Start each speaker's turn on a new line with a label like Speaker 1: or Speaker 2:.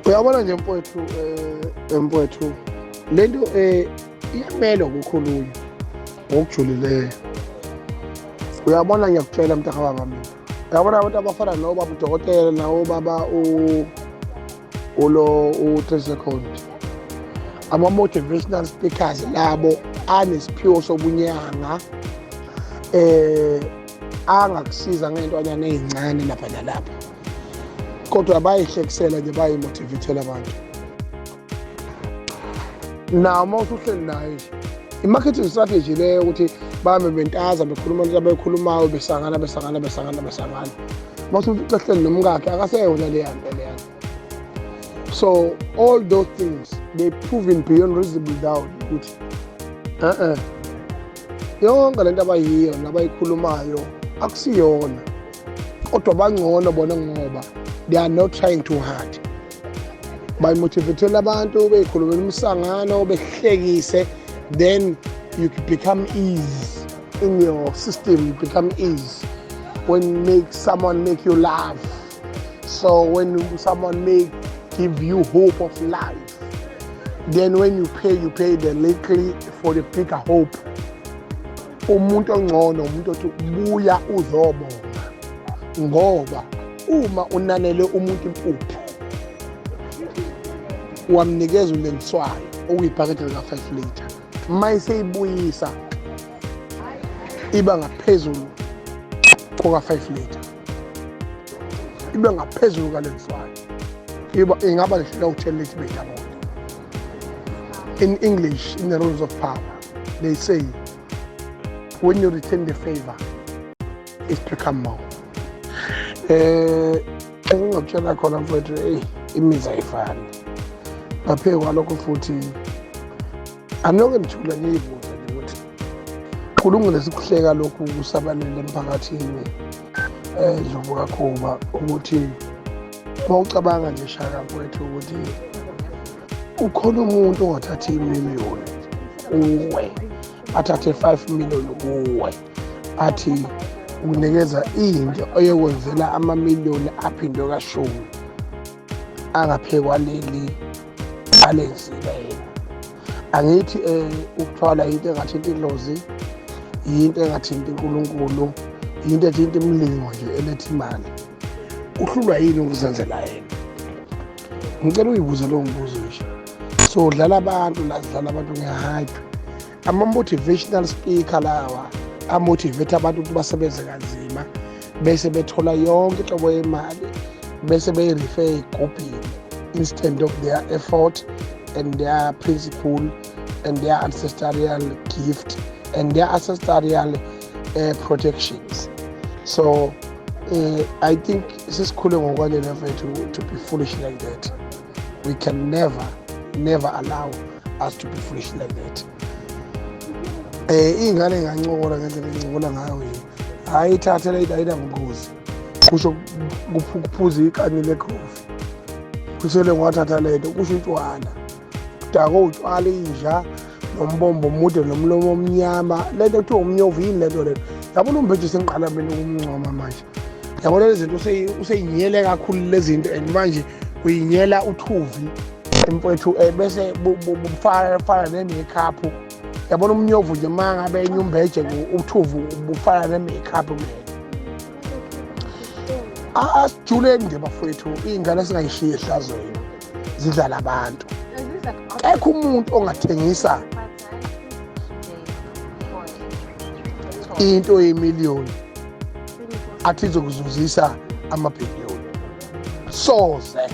Speaker 1: Uyabona nje mfowethu, mfowethu, lento iyamele ukukhulunywa ngokujulileyo. Uyabona, ngiyakutshela mntakababa mina, uyabona abantu abafana nobaba udokotela nawo baba ulo u-3 second, ama-motivational speakers labo anesiphiwo sobunyanga, angakusiza ngey'ntwanyana ey'ncane lapha nalapha, kodwa bayihlekisela nje, bayimotivate abantu. Nawo uma usuhleli naye nje, i-marketing strategy leyo ukuthi bame bentaza bekhuluma into abayikhulumayo, besangana besangana besangana besangana, uma usufica ehleli nomkakhe akaseyona leya nto leyana. So all those things, they proven beyond reasonable doubt ukuthi yonke lento abayiyo nabayikhulumayo akusiyona, kodwa bangcono bona ngoba they are not trying too hard. Bayimotivatela abantu, beyikhulumela umsangano, behlekise, then you become ease in your system. You become ease when make someone make you laugh. So when someone make give you hope of life, then when you pay, you pay the little for the bigger hope. Umuntu ongcono umuntu othi buya uzobonga, ngoba uma unanele umuntu impuphu, wamnikeza ulengiswayo okuyibhakede lika-5 liter, uma iseyibuyisa iba ngaphezulu koka-5 liter, ibe ngaphezulu kalengiswayo, iba ingaba lehlula u-10 liter beyidabona. In English, in the rules of power, they say when you return the favor, it become more. Engingakutshela khona mfowethu, eyi, imizi ayifani. Ngaphezu kwalokho futhi anoke ngijula ngiyibuza nje ukuthi kulungile sikuhleka lokhu kusabalele emphakathini, Ndlovu kaKhuba, ukuthi uma ucabanga nje, Shaka mfowethu, ukuthi ukhona umuntu ongathatha imiliyoni kuwe, athathe 5 million kuwe, athi ukunikeza into oyokwenzela amamiliyoni aphindwe kashumi angaphekwa leli alenzile yena. Angithi ukuthwala into engathinta idlozi, yinto engathinta uNkulunkulu, yinto ethinta imilingo nje eletha imali, uhlulwa yini ukuzenzela yena? Ngicela uyibuze lowo mbuzo nje. So dlala abantu la, dlala abantu nge-hype, ama-motivational speaker lawa amotivate abantu ukuthi basebenze kanzima, bese bethola yonke inhlobo yemali, bese beyi-refer ey'gubhini instead of their effort and their principle and their ancestral gift and their ancestral protections. So I think sesikhule ngokwanele mfethu to be foolish like that. We can never, never allow us to be foolish like that. Iy'ngane ingancokola ngendlela encokola ngayo yini, hhayi, ithathe le ayinabungozi, kusho kuphuza ikani lekhofi, kusele ngiwathatha lento, kusho utshwala, kudakwe utshwala, inja nombombo omude nomlomo omnyama, lento kuthiwa umnyovu. Yini lento lento? Yabona, uMbeje sengiqala mina ukumncoma manje. Yabona lezi zinto useyinyele kakhulu lezi zinto, and manje uyinyela uthuvi mfowethu, bese bufana fana ne-makeup. Yabona umnyovu nje, uma ngabe enye uMbeje uthuvu bufana ne-makeup kuyena. Asijuleni nje bafowethu, iy'ngane singayishiyi ehlazweni, zidlala abantu. Ekho umuntu ongathengisa into yemiliyoni athi izokuzuzisa amabhiliyoni, soze.